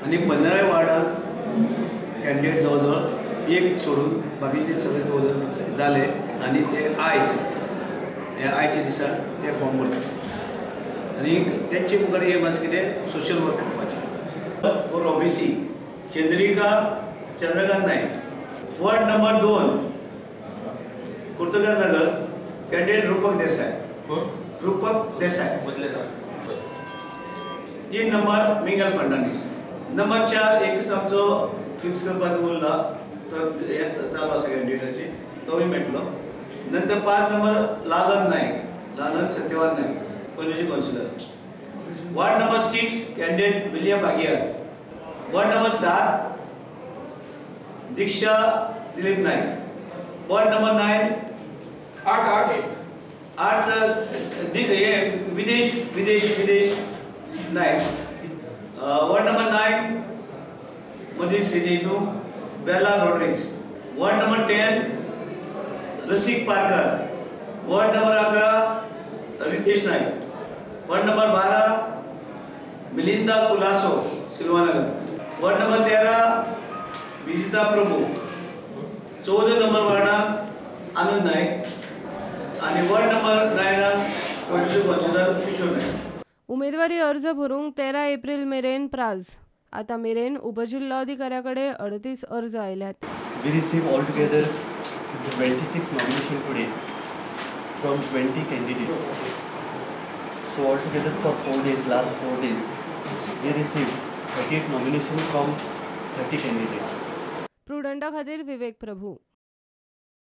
आनी 15 वार्डांत कॅन्डिडेट जवळ जवळ एक सोडून बाकीचे सगळे जवळ जवळ जाले आनी ते आयज ह्या आयच्या दिसा ते फॉर्म भरतात आनी तेंचे मुखार एम आसा कितें सोशल वर्क करपाचें. For OBC Chandrika Chandrakant Naik. Ward number 2 Kurtekar Nagar candidate Rupak Desai. Rupak Desai. 3 number Miguel Fernandes. Number 4 एकच आमचो फिक्स करपाचो उरला तर हे चालू आसा कॅन्डिडेटाचे तोय मेळटलो. नंतर 5 number Lalan Naik, Lalan Satyavan Naik, Panaji councillor. Ward number 6 candidate William Aguiar. Ward number 7 Diksha Dilip Naik. Ward number 9 8 8 Videsh Videsh Videsh Naik. Ward number 9 मदीं सिनेटू Bela Rodrigues. Ward number 10 Rasik Parkar. Ward number 11 Ritesh Naik. Ward number 12 Melinda Colaco Silvanagar. Ward number 13 Vijita Prabhu. 14 number वार्डाक Anand Naik आनी ward number 9 councillor Kishore Naik. उमेदवारी अर्ज भरूंक 13 एप्रिल मेरेन प्राज. आतां मेरेन उपजिल्लोधिकाऱ्या कडेन 38 अर्ज आयल्यात. We receive all together 26 nomination today from 20 candidates. So all together for 4 days, last 4 days, we received 38 nominations from 30 candidates. प्रुडंटा खातीर विवेक प्रभू.